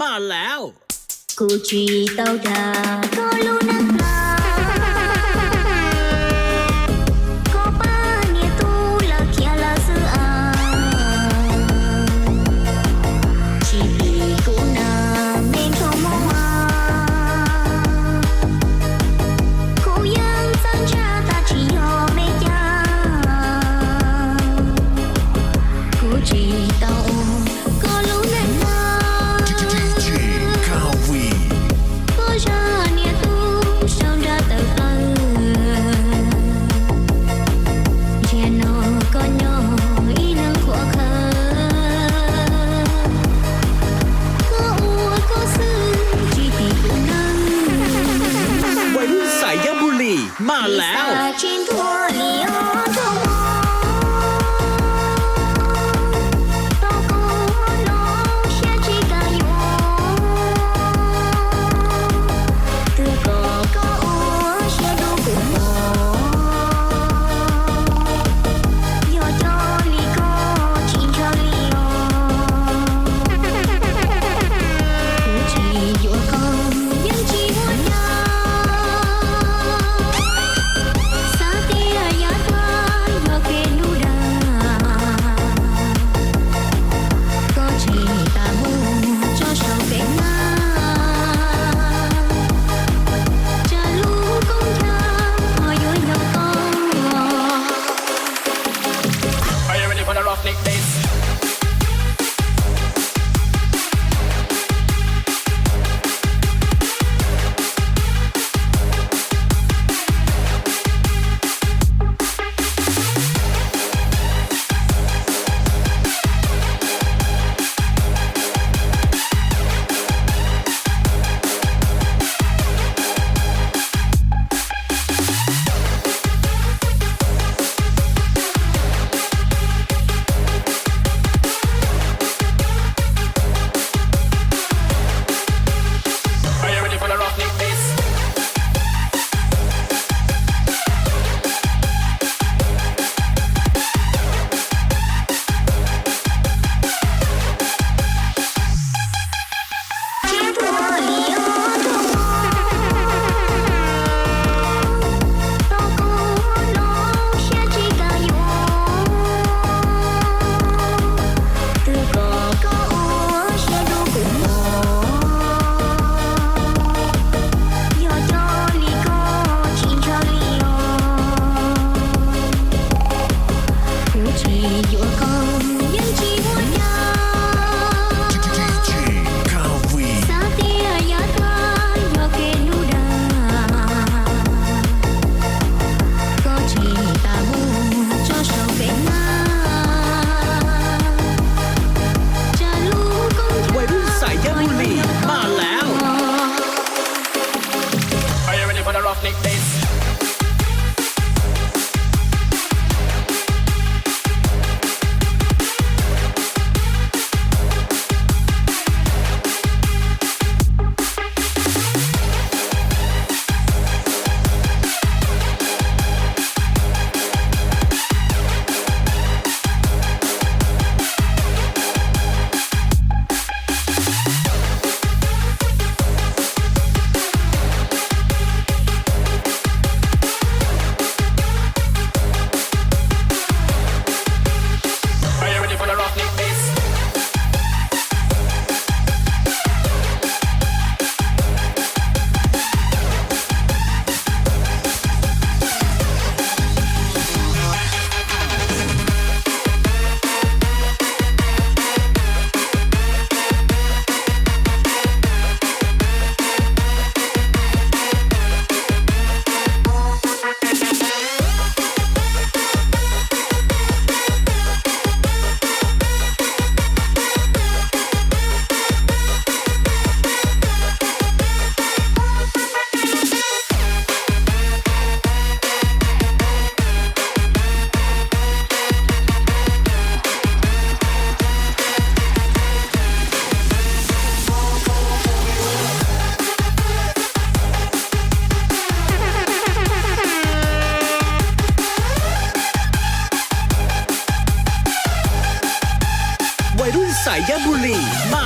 มาแล้ว Kuv tsis tau dag koj lub neej hla, koj pab niag tub lawv khiav lawm xwb as. Tsis plis kuv nag me nrog muaj, kuv yeej txawj ntshai tas tsis yog me cas. Kuv tsis tau ua koj lub neej hla, koj zaj niag tub sau nra tawm plaws. Ntsia no koj nyob ib leeg qhuav qhawv, koj ua koj xwb tsis tim kuv neej. Wav Lub Xais Yab Npus Lis mas lav. Tsis ntuag li os nraug mos, tau koj los siab tsis kam yuav, twb kom koj ua siab dub kuv mos, yog coj li koj tsis ntshaw li os. Kuv tsis yuav koj yeej tsis muaj cas, xav tias yav tag yog kev hlub dag, koj tsis tas mus tso saum peb hnab, tsam lub koob ncav ho yuav yog koj. Tsis ntuag li os nraug mos, tau koj los siab tsis kam yuav, twb kom koj ua siab dub kuv mos, yog coj li koj tsis ntshaw li os. Kuv tsis yuav koj yeej tsis muaj cas, xav tias yav tag yog kev hlub dag, koj tsis tas mus tso saum peb hnab, tsam lub koob ncav Wav Lub Xais Yab Npus Lis mas lav. Wav Lub Xais Yab Npus Lis mas